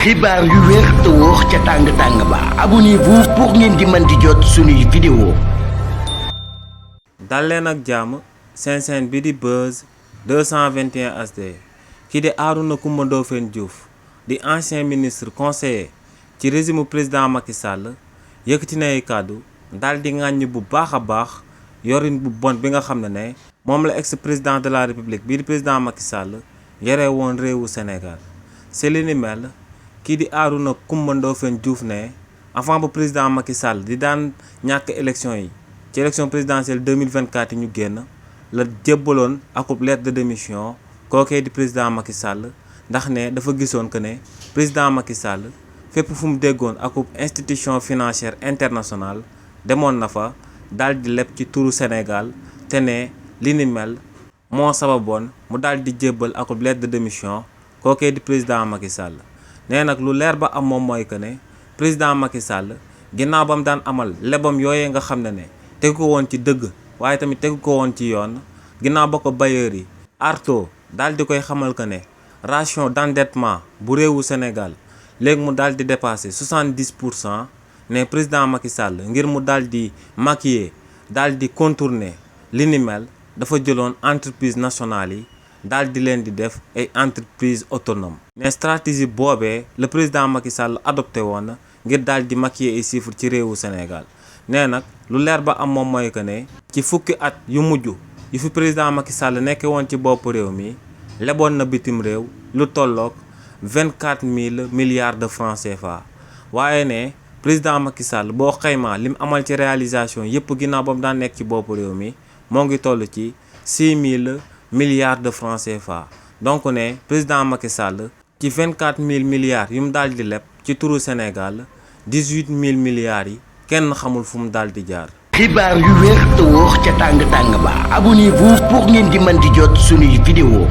xibaar yu wér te wóor ca tàng ba abonnez-vous pour ngeen di mën di jot suñuy vidéo. dal leen ak jàmm seen bi di Buzz 221 HD kii di Arouna Coumba Ndoffène Diouf di ancien ministre conseiller ci régime président Macky Sall yëkkati na ay kàddu daal di ŋàññ bu baax a baax yorin bu bon bi nga xam ne moom la ex président de la république bii di président Macky Sall yore woon réewu Sénégal c'est li ni mel. kii di Arouna Coumba Ndoffène Diouf ne avant ba président Macky Sall di daan ñàkk élection yi ci élection présidentielle 2024 yi ñu génn la jébbaloon akub lettre de démission kookee di président Macky Sall ndax ne dafa gisoon que ne président Macky Sall fépp fu mu déggoon akub institution financière internationale demoon na fa daal di leb ci turu Sénégal te ne li ni mel moo sababoon mu daal di jébbal akub lettre de démission kookee di président Macky Sall. nee nag lu leer ba am moom mooy que ne président Macky Sall ginnaaw ba mu daan amal lebam yooyee nga xam ne tegu ko woon ci dëgg waaye tamit tegu ko woon ci yoon ginnaaw ba ko bailleurs yi arto daal di koy xamal que ne ratio d'endettement bu réewu Sénégal léegi mu daal di dépassé 70% ne président Macky Sall ngir mu daal di maquiller daal di contourner li ni mel dafa jëloon entreprise nationale yi. daal di leen di def ay entreprise autonome mais stratégie boobee le président Macky Sall adopté woon ngir daal di maquiller ay chiffres ci réewu Sénégal nee nag lu leer ba am moom mooy que ne ci fukki at yu mujj yu fi président Macky Sall nekke woon ci bopp réew mi leboon na bitim réew lu tolloog 24 000 milliards de francs CFA waaye ne président Macky Sall boo xaymaa lim amal ci réalisation yëpp ginnaaw ba mu daan nekk ci bopp réew mi moo ngi toll ci 6 000 milliards de francs CFA donc ne président Macky Sall ci 24 000 milliards yu mu daal di leb ci turu Sénégal 18 000 milliards yi kenn xamul fu mu daal di jaar. xibaar yu wér te wóor ca tàng ba abonnez-vous pour ngeen di mën di jot suñuy vidéo.